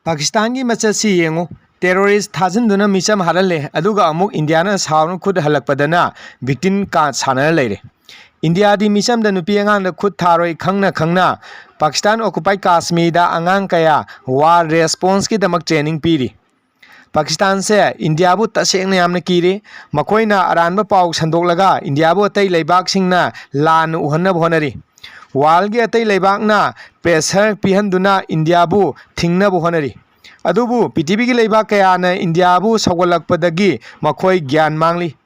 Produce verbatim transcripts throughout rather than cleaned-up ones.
ꯄꯥꯀꯤꯁꯇꯥꯟꯒꯤ ꯃꯆꯠꯁꯤ ꯌꯦꯡꯉꯨ꯫ ꯇꯦꯔꯣꯔꯤꯁ ꯊꯥꯖꯤꯟꯗꯨꯅ ꯃꯤꯆꯝ ꯍꯥꯠꯍꯜꯂꯦ, ꯑꯗꯨꯒ ꯑꯃꯨꯛ ꯏꯟꯗꯤꯌꯥꯅ ꯁꯥꯎꯅ ꯈꯨꯠ ꯍꯜꯂꯛꯄꯗꯅ ꯕꯤꯛꯇꯤꯟ ꯀꯥꯔꯗ ꯁꯥꯟꯅꯔ ꯂꯩꯔꯦ꯫ ꯏꯟꯗꯤꯌꯥꯗꯤ ꯃꯤꯆꯝꯗ ꯅꯨꯄꯤ ꯑꯉꯥꯡꯗ ꯈꯨꯠ ꯊꯥꯔꯣꯏ ꯈꯪꯅ ꯈꯪꯅ ꯄꯥꯀꯤꯁꯇꯥꯟ ꯑꯣꯀꯨꯄꯥꯏ ꯀꯥꯁꯃꯤꯔꯗ ꯑꯉꯥꯡ ꯀꯌꯥ ꯋꯥꯔ ꯔꯦꯁꯄꯣꯟꯁꯀꯤꯗꯃꯛ ꯇ꯭ꯔꯦꯅꯤꯡ ꯄꯤꯔꯤ꯫ ꯄꯥꯀꯤꯁꯇꯥꯟꯁꯦ ꯏꯟꯗꯤꯌꯥꯕꯨ ꯇꯁꯦꯡꯅ ꯌꯥꯝꯅ ꯀꯤꯔꯤ꯫ ꯃꯈꯣꯏꯅ ꯑꯔꯥꯟꯕ ꯄꯥꯎ ꯁꯟꯗꯣꯛꯂꯒ ꯏꯟꯗꯤꯌꯥꯕꯨ ꯑꯇꯩ ꯂꯩꯕꯥꯛꯁꯤꯡꯅ ꯂꯥꯟꯅ ꯎꯍꯟꯅꯕ ꯍꯣꯠꯅꯔꯤ꯫ ꯋꯥꯔꯜꯒꯤ ꯑꯇꯩ ꯂꯩꯕꯥꯛꯅ ꯄ꯭ꯔꯦꯁꯔ ꯄꯤꯍꯟꯗꯨꯅ ꯏꯟꯗꯤꯌꯥꯕꯨ ꯊꯤꯡꯅꯕ ꯍꯣꯠꯅꯔꯤ꯫ ꯑꯗꯨꯕꯨ ꯄ꯭ꯔꯤꯊꯤꯕꯤꯒꯤ ꯂꯩꯕꯥꯛ ꯀꯌꯥꯅ ꯏꯟꯗꯤꯌꯥꯕꯨ ꯁꯧꯒꯠꯂꯛꯄꯗꯒꯤ ꯃꯈꯣꯏ ꯒ꯭ꯌꯥꯟ ꯃꯥꯡꯂꯤ꯫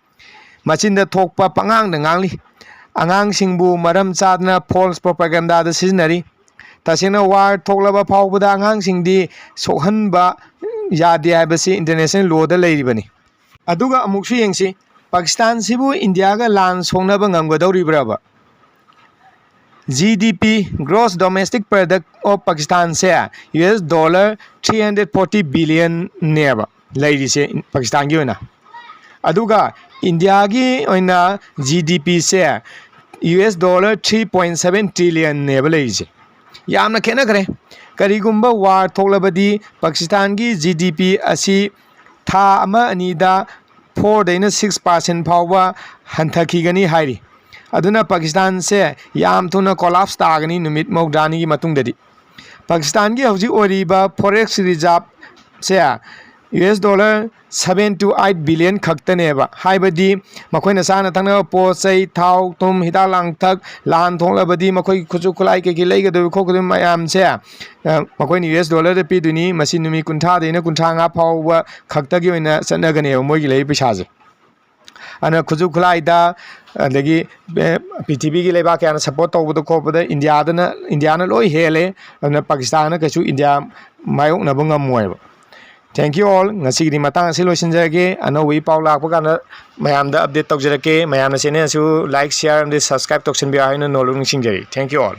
ꯃꯆꯤꯟꯗ ꯊꯣꯛꯄ ꯄꯉꯥꯡꯗ ꯉꯥꯡꯂꯤ꯫ ꯑꯉꯥꯡꯁꯤꯡꯕꯨ ꯃꯔꯝ ꯆꯥꯗꯅ ꯐꯣꯜꯁ ꯄ꯭ꯔꯣꯄꯥꯒꯦꯟꯗꯥꯗ ꯁꯤꯖꯤꯟꯅꯔꯤ꯫ ꯇꯁꯦꯡꯅ ꯋꯥꯔ ꯊꯣꯛꯂꯕ ꯐꯥꯎꯕꯗ ꯑꯉꯥꯡꯁꯤꯡꯗꯤ ꯁꯣꯛꯍꯟꯕ ꯌꯥꯗꯦ ꯍꯥꯏꯕꯁꯤ ꯏꯟꯇꯔꯅꯦꯁꯅꯦꯜ ꯂꯣꯗ ꯂꯩꯔꯤꯕꯅꯤ꯫ ꯑꯗꯨꯒ ꯑꯃꯨꯛꯁꯨ ꯌꯦꯡꯁꯤ, ꯄꯥꯀꯤꯁꯇꯥꯟꯁꯤꯕꯨ ꯏꯟꯗꯤꯌꯥꯒ ꯂꯥꯟ ꯁꯣꯛꯅꯕ ꯉꯝꯒꯗꯧꯔꯤꯕ꯭ꯔꯕ? G D P, Gross Domestic Product of Pakistan ꯁꯦ U S dollar three hundred forty ꯕꯤꯂꯤꯌꯟꯅꯦꯕ ꯂꯩꯔꯤꯁꯦ ꯄꯥꯀꯤꯁꯇꯥꯟꯒꯤ ꯑꯣꯏꯅ꯫ ꯑꯗꯨꯒ ꯏꯟꯗꯤꯌꯥꯒꯤ ꯑꯣꯏꯅ ꯖꯤ ꯗꯤ ꯄꯤꯁꯦ U S dollar three point seven ꯇ꯭ꯔꯤꯂꯤꯌꯟꯅꯦꯕ ꯂꯩꯔꯤꯁꯦ꯫ ꯌꯥꯝꯅ ꯈꯦꯠꯅꯈ꯭ꯔꯦ꯫ ꯀꯔꯤꯒꯨꯝꯕ ꯋꯥꯔ ꯊꯣꯛꯂꯕꯗꯤ ꯄꯥꯀꯤꯁꯇꯥꯟꯒꯤ ꯖꯤ ꯗꯤ ꯄꯤ ꯑꯁꯤ ꯊꯥ ꯑꯃ ꯑꯅꯤꯗ ꯐꯣꯔꯗꯩꯅ ꯁꯤꯛꯁ ꯄꯥꯔꯁꯦꯟ ꯐꯥꯎꯕ ꯍꯟꯊꯈꯤꯒꯅꯤ ꯍꯥꯏꯔꯤ꯫ ꯑꯗꯨꯅ ꯄꯥꯀꯤꯁꯇꯥꯟꯁꯦ ꯌꯥꯝ ꯊꯨꯅ ꯀꯣꯂꯥꯞꯁ ꯇꯥꯒꯅꯤ ꯅꯨꯃꯤꯠ ꯃꯧꯗ꯭ꯔꯥꯅꯤꯒꯤ ꯃꯇꯨꯡꯗꯗꯤ꯫ ꯄꯥꯀꯤꯁꯇꯥꯟꯒꯤ ꯍꯧꯖꯤꯛ ꯑꯣꯏꯔꯤꯕ ꯐꯣꯔꯦꯛꯁ ꯔꯤꯖꯥꯞꯁꯦ U S dollar seven to eight billion ꯈꯛꯇꯅꯦꯕ꯫ ꯍꯥꯏꯕꯗꯤ ꯃꯈꯣꯏꯅ ꯆꯥꯅ ꯊꯛꯅꯕ ꯄꯣꯠ ꯆꯩ, ꯊꯥꯎ, ꯊꯨꯝ, ꯍꯤꯗꯥꯛ ꯂꯥꯡꯊꯛ, ꯂꯥꯟ ꯊꯣꯛꯂꯕꯗꯤ ꯃꯈꯣꯏꯒꯤ ꯈꯨꯠꯁꯨ ꯈꯨꯠꯂꯥꯏ ꯀꯩꯀꯩ ꯂꯩꯒꯗꯕ ꯈꯣꯠꯀꯗꯕ ꯃꯌꯥꯝꯁꯦ, ꯑ, ꯃꯈꯣꯏꯅ ꯌꯨ ꯑꯦꯁ ꯗꯣꯂꯔꯗ ꯄꯤꯗꯣꯏꯅꯤ꯫ ꯃꯁꯤ ꯅꯨꯃꯤꯠ ꯀꯨꯟꯊ꯭ꯔꯥꯗꯩꯅ ꯀꯨꯟꯊ꯭ꯔꯥ ꯃꯉꯥ ꯐꯥꯎꯕ ꯈꯛꯇꯒꯤ ꯑꯣꯏꯅ ꯆꯠꯅꯒꯅꯦꯕ ꯃꯣꯏꯒꯤ ꯂꯩꯔꯤꯕ ꯄꯩꯁꯥꯁꯦ꯫ ꯑꯗꯨꯅ ꯈꯨꯠꯁꯨ ꯈꯨꯠꯂꯥꯏꯗ, ꯑꯗꯒꯤ, ꯑꯦ, ꯄ꯭ꯔꯤꯊꯤꯕꯤꯒꯤ ꯂꯩꯕꯥꯛ ꯀꯌꯥꯅ ꯁꯞꯄꯣꯔꯠ ꯇꯧꯕꯗ ꯈꯣꯠꯄꯗ ꯏꯟꯗꯤꯌꯥꯗꯅ, ꯏꯟꯗꯤꯌꯥꯅ ꯂꯣꯏ ꯍꯦꯜꯂꯦ꯫ ꯑꯗꯨꯅ ꯄꯥꯀꯤꯁꯇꯥꯟꯅ ꯀꯩꯁꯨ ꯏꯟꯗꯤꯌꯥ ꯃꯥꯌꯣꯛꯅꯕ ꯉꯝꯃꯣꯏꯕ꯫ Thank you all꯫ ꯉꯁꯤꯒꯤꯗꯤ ꯃꯇꯥꯡ ꯑꯁꯤ ꯂꯣꯏꯁꯤꯟꯖꯔꯒꯦ꯫ ꯑꯅꯧꯕ ꯏ ꯄꯥꯎ ꯂꯥꯛꯄ ꯀꯥꯟꯗ ꯃꯌꯥꯝꯗ ꯑꯞꯗꯦꯠ ꯇꯧꯖꯔꯛꯀꯦ꯫ ꯃꯌꯥꯝꯅ ꯆꯦꯅꯦꯜ ꯑꯁꯤꯕꯨ ꯂꯥꯏꯛ, ꯁꯤꯌꯥꯔ ꯑꯃꯗꯤ ꯁꯕꯁꯀ꯭ꯔꯥꯏꯕ ꯇꯧꯁꯤꯟꯕꯤꯌꯨ ꯍꯥꯏꯅ ꯅꯣꯜꯂꯨꯛ ꯅꯤꯡꯁꯤꯡꯖꯔꯤ꯫ Thank you all꯫